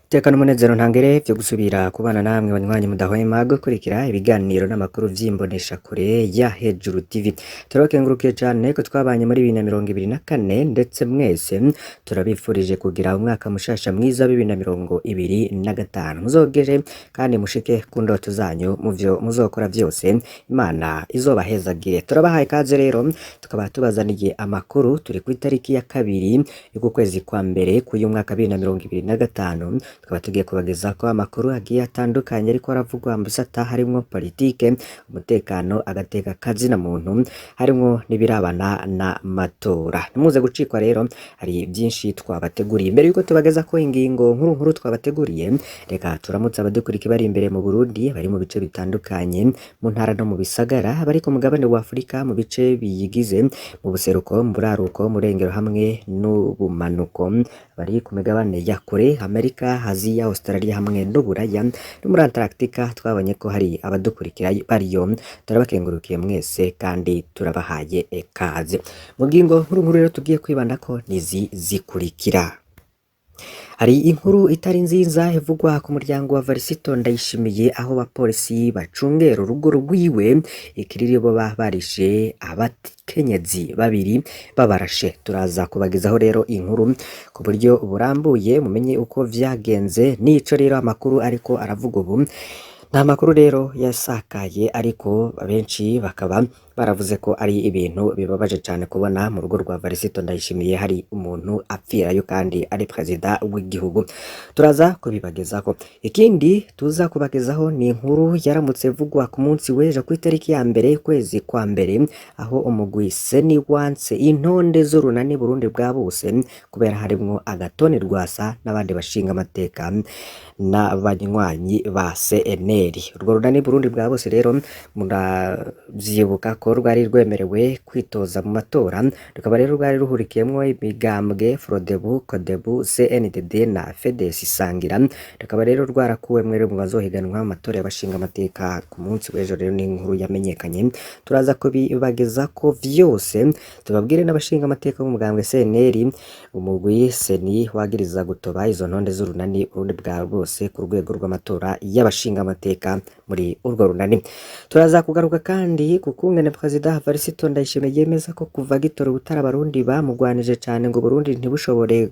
Iteka n'umunezero ntangere vyo gusubira kubana namwe banywanyi mudahwema gukurikira ibiganiro n'amakuru vy'imboneshakure ya Hejuru TV. Turabakengurukiye cane ko twabanye muri 2024, ndetse mwese turabifurije kugira umwaka mushasha mwiza wa 2025. Muzogere kandi mushike ku ndoto zanyu mu vyo muzokora vyose, Imana izobahezagire. Turabahaye ikaze rero, tukaba tubazaniye amakuru. Turi ku itariki ya 2 y'uku kwezi kwa mbere k'uyu mwaka 2025, tukaba tugiye kubagezako amakuru agiye atandukanye ariko aravugwa mu bisata harimwo politike, umutekano, agateka kazina muntu, harimwo n'ibirabana n'amatora. Ntimuze gucikwa rero, hari byinshi twabateguriye. Mbere yuko tubagezako ingingo nkuru nkuru twabateguriye, reka turamutse abadukurikira bari imbere mu Burundi, bari mu bice bitandukanye, mu ntara no mu bisagara, bari ku mugabane wa Afurika mu bice biyigize, mu buseruko, mu buraruko, mu burengero hamwe n'ubumanuko, bari ku migabane ya kure, Amerika, Aziya, Australia hamwe n'Uburaya, no muri Antarctica twabonye ko hari abadukurikira bariyo. Turabakengurukiye mwese kandi turabahaye ikaze. Mu ngingo nkuru nkuru rero tugiye kwibandako nizi zikurikira: Hari inkuru itari nziza ivugwa ku muryango wa Varisito Ndayishimiye, aho abapolisi bacungera urugo rwiwe ikiriri boba barishe abakenyezi babiri babarashe. Turaza kubagezaho rero inkuru ku buryo burambuye, mumenye uko vyagenze n'ico rero amakuru ariko aravuga ubu. Nta makuru rero yasakaye, ariko benshi bakaba baravuze ko ari ibintu bibabaje cane kubona mu rugo rwa Varisito Ndayishimiye hari umuntu apfirayo kandi ari perezida w'igihugu. Turaza kubibagezako. Ikindi tuza kubagezaho ni inkuru yaramutse ivugwa ku munsi w'ejo ku itariki ya 1 ukwezi kwa mbere, aho umugwi CENI wanse intonde z'urunani Burundi bwa bose kubera harimwo Agathon Rwasa n'abandi bashinga amateka n'abanywanyi ba CNL. Urwo runani Burundi bwa bose rero muravyibuka ko rwari rwemerewe kwitoza mu matora, rukaba rero rwari ruhurikiyemwo imigambwe Frodebu, Codebu, CNDD na FDS Isangira, rukaba rero rwarakuwemwo rero mu bazohiganwa mu matora y'abashinga amateka ku munsi w'ejo. Rero ni inkuru yamenyekanye, turaza kubibagezako vyose, tubabwire n'abashinga amateka b'umugambwe CNL umugwi CENI wagiriza gutoba izo ntonde z'urunani Burundi bwa bose ku rwego rw'amatora y'abashinga amateka muri urwo runani. Turaza kugaruka kandi ku kungene Perezida Varisito Ndayishimiye yemeza ko kuva gitora ubutare abarundi bamugwanije cane ngo Burundi ntibushobore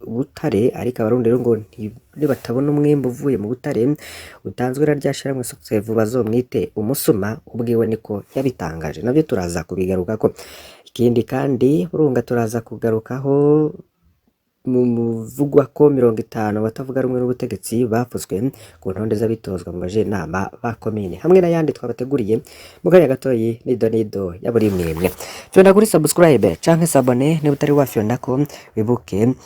butare, ariko abarundi rero ngo nibatabona umwimbu uvuye mu butare utanzwe na rya shirahamwe Sosevu bazomwite umusuma, ubwiwe niko yabitangaje, navyo turaza kubigarukako. Ikindi kandi burunga turaza kugarukaho mu muvugwa ko 50 batavuga rumwe n'ubutegetsi bavuzwe ku ntonde z'abitozwa mu bajenama ba komine, hamwe n'ayandi twabateguriye mu kanya gatoyi. Nido nido ya buri mwimwe, fyonda kuri subscribe canke s'abonner niba utari wafyondako, wibuke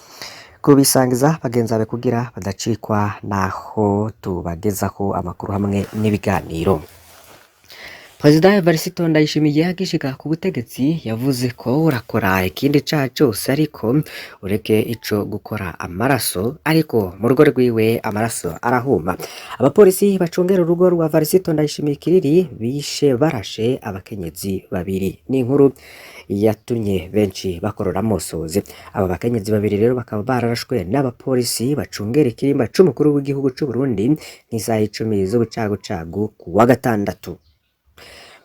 kubisangiza bagenzi bawe kugira badacikwa naho tubagezaho amakuru hamwe n'ibiganiro. Perezida Evariste Ndayishimiye agishika ku butegetsi yavuze ko urakora ikindi caha cose ariko ureke ico gukora amaraso, ariko mu rugo rwiwe amaraso arahuma. Abapolisi bacungera urugo rwa Evariste Ndayishimiye Kiriri bishe barashe abakenyezi babiri. Ni inkuru yatumye benshi bakorora amosozi. Aba bakenyezi babiri rero bakaba bararashwe n'abapolisi bacungera ikirimba c'umukuru w'igihugu c'u Burundi nk'isaha 10 z'ubucagucagu ku wa gatandatu.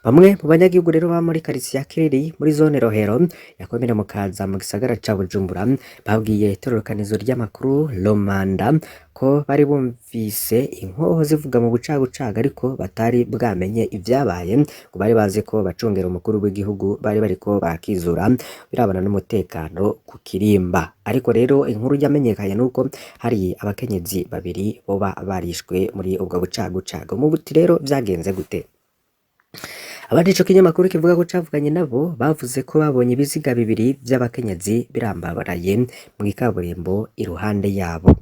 Bamwe mu banyagihugu rero ba muri karitiye ya Kiriri muri zone Rohero ya komine Mukaza mu gisagara ca Bujumbura babwiye itororokanizo ry'amakuru Romanda ko bari bumvise inkoho zivuga mu bucagucaga ariko batari bwamenye ivyabaye, ngo bari bazi ko bacungera umukuru w'igihugu bari bariko barakizura birabana n'umutekano ku kirimba. Ariko rero inkuru yamenyekanye nuko hari abakenyezi babiri boba barishwe muri ubwo bucagucaga. Mu buti rero vyagenze gute? Abandi ico kinyamakuru kivuga ko cavuganye nabo bavuze ko babonye ibiziga bibiri vy'abakenyezi birambaraye mw'ikaburimbo iruhande yabo,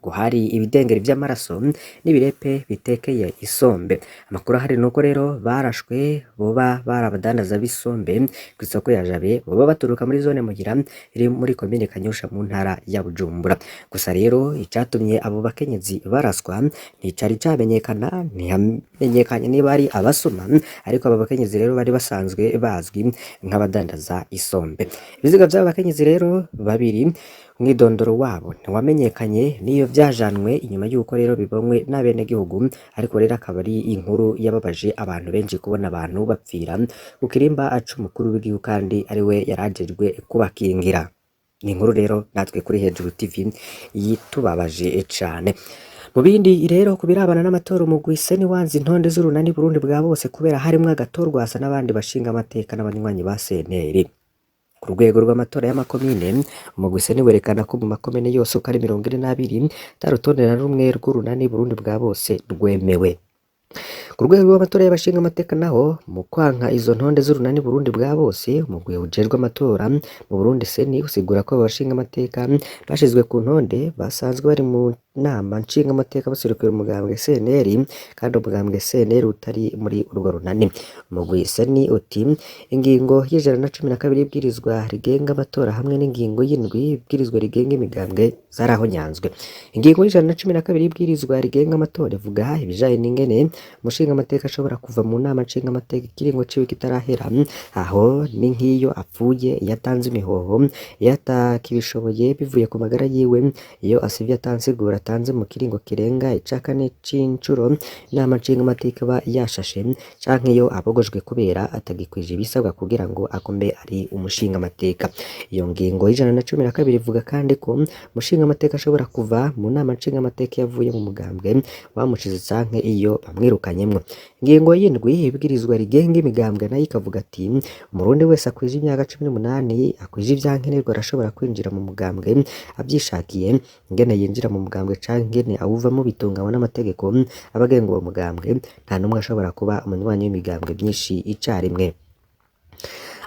ngo hari ibidengeri vy'amaraso n'ibirepe bitekeye isombe. Amakuru ahari nuko rero barashwe boba bari abadandaza b'isombe kw'isoko ya Jabe, boba baturuka muri zone Mugira iri muri komine Kanyosha mu ntara ya Bujumbura. Gusa rero icatumye abo bakenyezi baraswa nticari camenyekana, ntihamenyekanye niba ari abasuma, ariko abo bakenyezi rero bari basanzwe bazwi nk'abadandaza isombe. Ibiziga vy'abo bakenyezi rero babiri Umwidondoro wabo ntiwamenyekanye n'iyo vyajanwe inyuma y'uko rero bibonywe n'abenegihugu, ariko rero akaba ari inkuru yababaje abantu benshi kubona abantu bapfira ku kirimba c'umukuru w'igihugu kandi ariwe yarajejwe kubakingira. Ni inkuru rero natwe kuri Hejuru TV yitubabaje cane. Mu bindi rero ku birabana n'amatora, umugwi CENI wanze intonde z'urunani Burundi bwa bose kubera harimwo agatorwasa n'abandi bashinga amateka n'abanywanyi ba CNL. Ku rwego rw'amatora y'amakomine, umugwi CENI werekana ko mu makomine yose uko ari 42 ata rutonde na rumwe rw'urunani Burundi bwa bose rwemewe. Ku rwego rw'amatora y'abashinga amateka naho, mu kwanka izo ntonde z'urunani Burundi bwa bose, umugwi ujejwe amatora mu Burundi CENI usigura ko abo bashinga amateka bashizwe ku ntonde basanzwe bari mu nama nshinga amateka baserukira umugambwe CNL kandi umugambwe CNL utari muri urwo runani. Umugwi CENI uti ingingo y'112 y'ibwirizwa rigenga amatora hamwe n'ingingo y'7 y'ibwirizwa rigenga imigambwe zarahonyanzwe. Ingingo y'112 y'ibwirizwa rigenga amatora ivuga ibijanye n'ingene umushinga amateka ashobora kuva mu nama nshinga amateka ikiringo ciwe kitarahera, aho ni nk'iyo apfuye, iyo atanze imihoho, iyo atakibishoboye bivuye ku magara yiwe, iyo asivye atansiguro atanze mu kiringo kirenga icakane c'incuro inama nshinga amateka iba yashashe, canke iyo abogojwe kubera atagikwije ibisabwa kugira ngo agume ari umushinga amateka. Iyo ngingo y'112 ivuga kandi ko umushinga amateka ashobora kuva mu nama nshinga amateka yavuye mu mugambwe wamushize canke iyo bamwirukanyemwo. Ingingo y'7 ibwirizwa rigenga imigambwe nayo ikavuga ati umurundi wese akwije imyaka 18 akwije ivyankenerwa arashobora kwinjira mu mugambwe avyishakiye, ingene yinjira mu mugambwe canke ingene awuvamwo bitunganywa n'amategeko aba agenga uwo mugambwe, nta n'umwe ashobora kuba umunywanyi w'imigambwe myinshi icarimwe.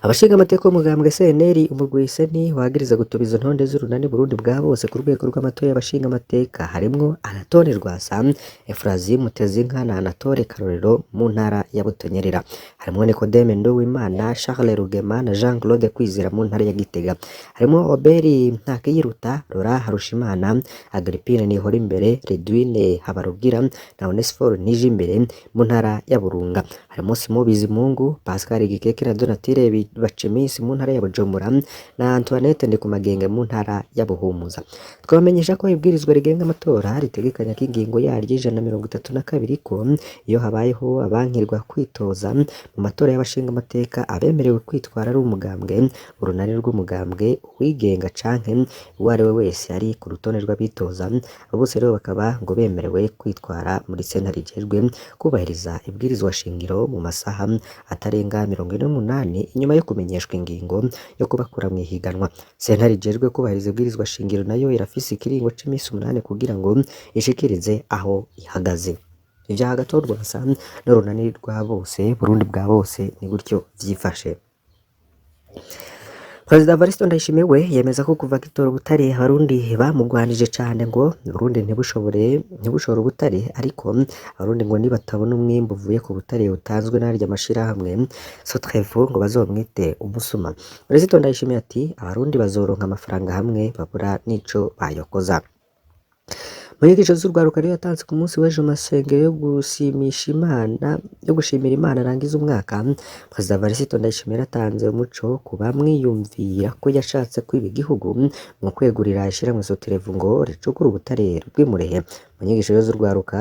Abashinga amateka b'umugambwe CNL, umugwi CENI wagiriza gutuba izo ntonde z'urunani Burundi bwa bose ku rwego rw'amatora y'abashinga amateka harimwo Anatole Rwasa, Efrazi Mutezinka na Anatole Karorero mu ntara ya Butanyerera, harimwo Nicodeme Nduwimana, Charles Rugema na Jean Claude Kwizera mu ntara ya Gitega, harimwo Oberi Ntakiyiruta, Laura Harushimana, Agrippine Nihorimbere, Redwine Habarugira na Onesphore Nijimbere mu ntara ya Burunga, harimwo Simon Bizimungu, Pascal Gikeke na Donatille Bacemisi mu ntara ya Bujumbura na Antoinette Ndikumagenge mu ntara ya Buhumuza. Twabamenyesha ko ibwirizwa rigenga amatora ritegekanya ko ingingo yaryo 132 ko iyo habayeho abankirwa kwitoza mu matora y'abashinga amateka abemerewe kwitwara ari umugambwe, urunani rw'umugambwe, uwigenga canke uwo ari we wese ari ku rutonde rw'abitoza, abo bose rero bakaba ngo bemerewe kwitwara muri sentare ijejwe kubahiriza ibwirizwa shingiro mu masaha atarenga 48 inyuma yo kumenyeshwa ingingo yo kubakura mw'ihiganwa. Sentare ijejwe kubahiriza ibwirizwa shingiro nayo irafise ikiringo c'imisi 8 kugira ngo ishikirize aho ihagaze. Ivya Agathon Rwasa n'urunani rwa bose, Burundi bwa bose ni gutyo vyifashe. Perezida Evariste Ndayishimiye we yemeza ko kuva agitora ubutare abarundi bamugwanije cane ngo Burundi ntibushore ubutare, ariko abarundi ngo nibatabona umwimbu uvuye ku butare utanzwe n'arya mashirahamwe Sotrevo ngo bazomwite umusuma. Perezida Ndayishimiye ati abarundi bazoronka amafaranga hamwe babura n'ico bayokoza. Mu nyigisho z'urwaruka rero yatanze ku munsi w'ejo masengero yo gushimisha Imana, yo gushimira Imana arangiza umwaka, Perezida Evariste Ndayishimiye yaratanze umuco ku bamwiyumvira ko yashatse kwiba igihugu mu kwegurira ishirahamwe Sotrevo ngo ricukure ubutare rw'imurehe. Mu nyigisho z'urwaruka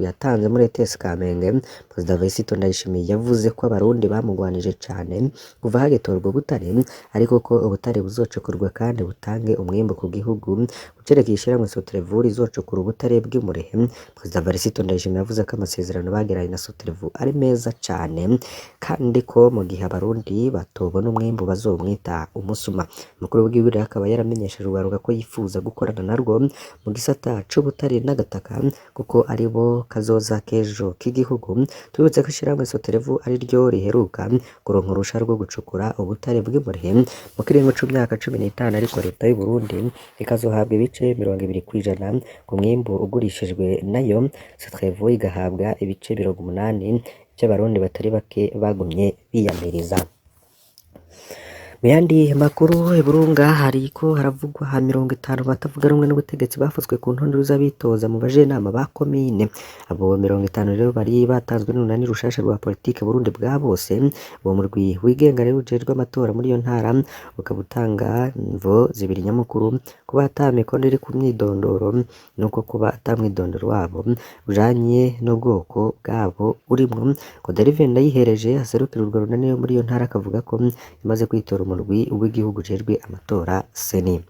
yatanze muri ETS Kamenge, Perezida Evariste Ndayishimiye yavuze ko abarundi bamugwanije cane kuva hagitorwa ubutare, ariko ko ubutare buzocukurwa kandi butange umwimbu ku gihugu. Ucerekeye ishirahamwe Sotrevo rizocukura ubutare bw'imurehe, Perezida Evariste Ndayishimiye yavuze ko amasezerano bagiranye na Sotrevo ari meza cane kandi ko mu gihe abarundi batobona umwimbu bazomwita umusuma. Umukuru w'igihugu rero akaba yaramenyesheje urwaruka ko yifuza gukorana narwo mu gisata c'ubutare n'agataka kuko aribo kazoza k'ejo k'igihugu. Tubibutse ko ishirahamwe Sotrevo ari ryo riheruka kuronka uruhusha rwo gucukura ubutare bw'imurehe mu kiringo c'imyaka 15, ariko leta y'u Burundi ikazohabwa ibice 20% ku mwimbu ugurishijwe nayo, Sotrevo igahabwa ibice 80 vy'abarundi batari bake bagumye biyamiriza. Mu yandi makuru i Burunga hariko haravugwa ha 50 batavuga rumwe n'ubutegetsi bafutswe ku ntonde z'abitoza mu bajenama ba komine. Abo 50 rero bari batanzwe n'urunani rushasha rwa politike Burundi bwa bose. Uwo murwi wigenga rero ujejwe amatora muri iyo ntara ukaba utanga imvo zibiri nyamukuru: kuba ata mikono iri ku myidondoro nuko kuba ata mwidondoro wabo ujanye n'ubwoko bwabo urimwo. Godelive Ndayihereje aserukira urwo runani muri iyo ntara akavuga ko imaze kwitora umurwi w'igihugu ujejwe amatora CENI.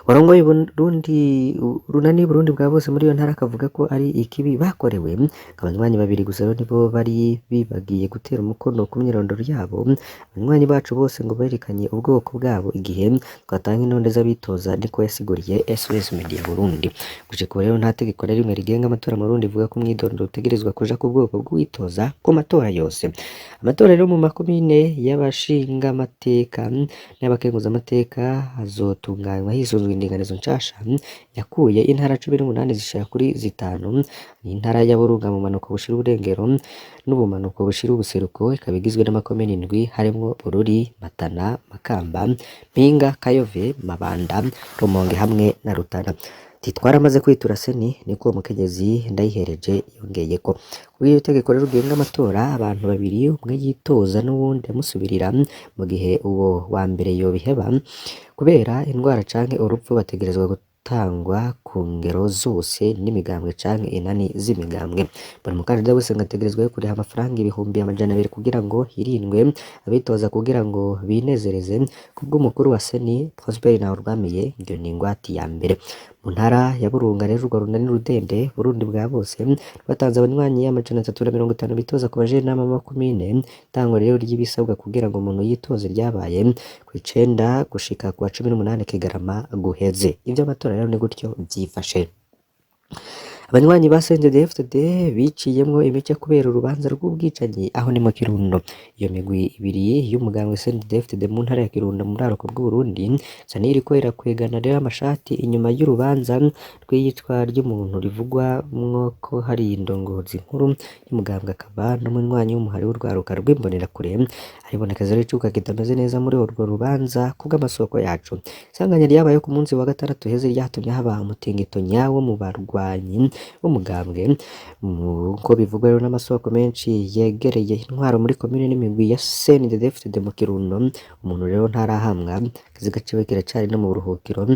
Warongoye Burundi runani Burundi bwa bose muri iyo ntara akavuga ko ari ikibi bakorewe. Abanywanyi babiri gusa rero nibo bari bibagiye gutera umukono ku myirondoro yabo. Abanywanyi bacu bose ngo berekanye ubwoko bwabo igihe twatanga intonde z'abitoza, niko yasiguriye SOS Media Burundi. Gushika ubu rero nta tegeko na rimwe rigenga amatora mu Burundi rivuga ko umwidondoro utegerezwa kuja ku bwoko bw'uwitoza ku matora yose. Amatora rero mu makomine y'abashingamateka n'abakenguzamateka azotunganywa hisunzwe indinganizo nshasha yakuye intara 18 zishira kuri zitanu. Ni intara ya Burunga mu bumanuko bushira uburengero n'ubumanuko bushira ubuseruko, ikaba igizwe n'amakomine indwi harimwo Bururi, Matana, Makamba, Mpinga, Kayove, Mabanda, Rumonge hamwe na Rutana. Ati twaramaze kwitura CENI, niko uwo mukenyezi Ndayihereje yongeyeko. Kubw'iryo tegeko rero rigenga amatora, abantu babiri umwe yitoza n'uwundi amusubirira, mu gihe uwo wa mbere yobiheba kubera indwara canke urupfu, bategerezwa gutangwa ku ngero zose n'imigambwe canke inani z'imigambwe. Buri mukandida wese ngo ategerezwa kuriha amafaranga 200,000 kugira ngo hirindwe abitoza kugira ngo binezereze. Kubw'umukuru wa CENI Prosper Ntawurwamiye, iyo ni ingwati ya mbere. Mu ntara ya Burunga rero urwo runani rudende Burundi bwa bose rwatanze abanywanyi 350 bitoza ku bajenama b'amakomine. Itangwa rero ry'ibisabwa kugira ngo umuntu yitoze ryabaye kw'icenda gushika kuwa 18 Kigarama guheze. Ivy'amatora rero ni gutyo vyifashe. Abanywanyi ba CNDD-FDD biciyemwo imice kubera urubanza rw'ubwicanyi aho ni mu Kirundo. Iyo migwi ibiri y'umugambwe CNDD-FDD mu ntara ya Kirundo mu buraruko bw'Uburundi isa n'iyiriko irakwegana rero amashati inyuma y'urubanza rw'iyicwa ry'umuntu rivugwamwo ko hari indongozi nkuru y'umugambwe akaba n'umunywanyi w'umuhari w'urwaruka rw'imbonerakure. Haribonekeza rero icuka kitameze neza muri urwo rubanza kubw'amasoko yacu. Isanganya ryabaye ku munsi wa gatandatu uheze ryatumye haba umutingito nyawo mu barwanyi b'umugambwe, nkuko bivugwa rero n'amasoko menshi yegereye intwaro muri komine n'imigwi ya CNDD-FDD mu Kirundo. Umuntu rero ntarahamwa, ikiziga ciwe kiracari no mu buruhukiro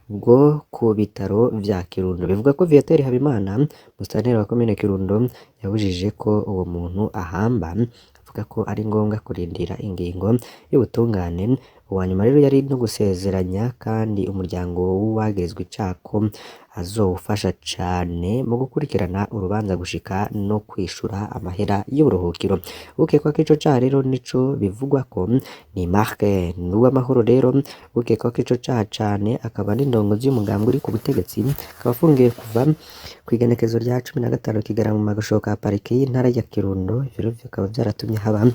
bwo ku bitaro vya Kirundo. Bivugwa ko Viateur Habimana, musitanteri wa komine Kirundo, yabujije ko uwo muntu ahamba, avuga ko ari ngombwa kurindira ingingo y'ubutungane. Uwa nyuma rero yari no gusezeranya kandi umuryango w'uwagirizwa icako azowufasha cane mu gukurikirana urubanza gushika no kwishura amahera y'uburuhukiro. Ukekwa ko ico caha rero nico bivugwa ko ni Marc Nduwamahoro rero ukekwa ko ico caha cane akaba n'indongozi y'umugambwe uri ku butegetsi, akaba afungiwe kuva kw'igenekerezo rya 15 Kigarama mu magasho ka parike y'intara ya Kirundo. Ivyo rero bikaba vyaratumye haba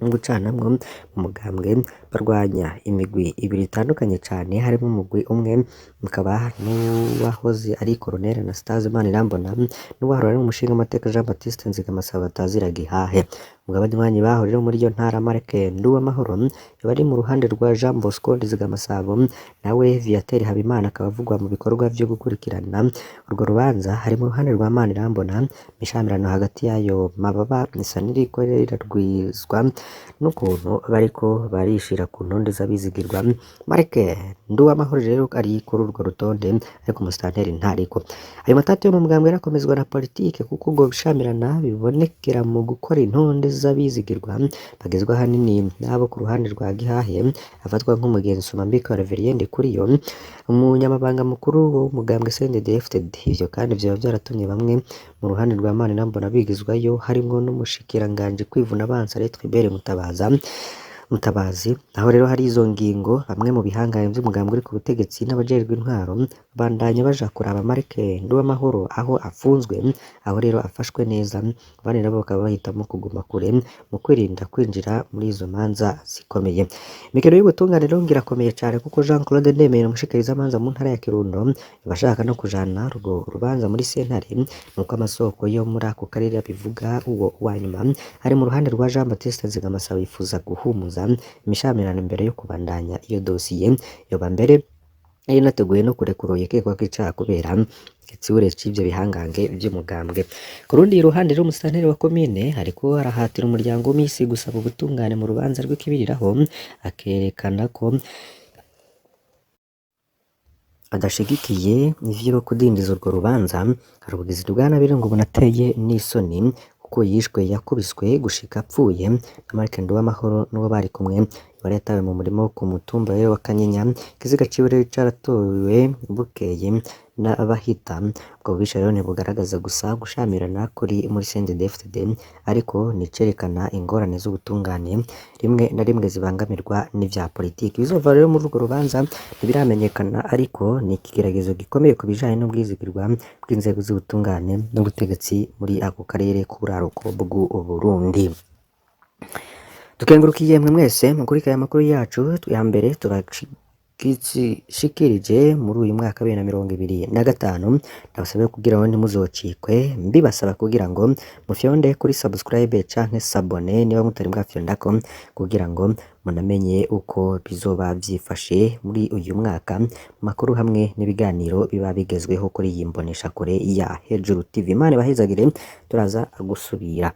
gucanamwo mu mugambwe barwanya imigwi ibiri itandukanye cane, harimo umugwi umwe ukaba n'uwahoze ari Colonel Anastase Manirambona n'uwahora ari umushingamateka Jean Baptiste Nzigamasabo atazira Gihahe. Abanywanyi baho rero muri iyo ntara, Marc Nduwamahoro bari mu ruhande rwa Jean Bosco Nzigamasabo, nawe Viateur Habimana akaba avugwa mu bikorwa vyo gukurikirana urwo rubanza hari mu ruhande rwa Manirambona. Imishamirano hagati y'ayo mababa isa n'iriko irarwizwa n'ukuntu bariko barishira ku ntonde z'abizigirwa. Marc Nduwamahoro rero ari kuri urwo rutonde, ariko umusitanteri ntariko. Ayo matati yo mu mugambwe yarakomezwa na politike, kuko ubwo bishamirana bibonekera mu gukora intonde z'abizigirwa bagizwe ahanini n'abo ku ruhande rwa Gihahe afatwa nk'umugenzi Somambike wa Reverien Ndikuriyo, umunyamabanga mukuru w'umugambwe CNDD-FDD. Ivyo kandi vyoba vyaratumye bamwe mu ruhande rwa Manirambona bigizwayo, harimwo n'umushikiranganji kwivuna abansi Tribert Mutabazi. Aho rero hari izo ngingo, bamwe mu bihangange vy'umugambwe uri ku butegetsi n'abajejwe intwaro bandanya baja kuraba Marc Nduwamahoro aho afunzwe, aho rero afashwe neza. Abandi nabo bakaba bahitamo kuguma kure mu kwirinda kwinjira muri izo manza zikomeye. Imikino y'ubutungane rero irakomeye cane, kuko Jean Claude Ndemeye, umushikirizamanza mu ntara ya Kirundo, abashaka no kujana urwo rubanza muri sentare, nuko amasoko yo muri ako karere abivuga. Uwo wa nyuma ari mu ruhande rwa Jean Baptiste Nzigamasabo yifuza guhumuza gutuza imishamirano imbere yo kubandanya iyo dosiye. Yoba mbere yari inateguye no kurekura uwikekwako icaha kubera igitsure c'ivyo bihangange vy'umugambwe. Ku rundi ruhande rero, umusitanteri wa komine ariko arahatira umuryango w'imisi gusaba ubutungane mu rubanza rw'ikibiriraho, akerekana ko adashigikiye ivyo kudindiza urwo rubanza. Hari ubugizi bwa nabi rero ngo bunateye n'isoni, kuko yishwe yakubiswe gushika apfuye na Mark Nduwamahoro n'uwo bari kumwe, yari yatawe mu murima wo ku mutumba we wa Kanyinya. Ikiziga ciwe rero caratowe bukeye n'abahita. Ubwo bubisha rero ntibugaragaza gusa gushamirana kuri muri CNDD-FDD, ariko nicerekana ingorane z'ubutungane rimwe na rimwe zibangamirwa n'ivya politiki. Ibizova rero muri urwo rubanza ntibiramenyekana, ariko ni ikigeragezo gikomeye ku bijanye n'ubwizigirwa bw'inzego z'ubutungane n'ubutegetsi muri ako karere k'uburaruko bw'Uburundi. Dukengurukiye mwe mwese mukurikira amakuru yacu ya mbere tubashikirije muri uyu mwaka wa 2025. Ndabasabe kugira ngo ntimuzocikwe, mbibasaba kugira ngo mufyonde kuri subscribe canke s'abonner niba mutari bwafyondako, kugira ngo munamenye uko bizoba vyifashe muri uyu mwaka mu makuru hamwe n'ibiganiro biba bigezweho kuri iyi mboneshakure ya Hejuru TV. Imana ibahezagire, turaza gusubira.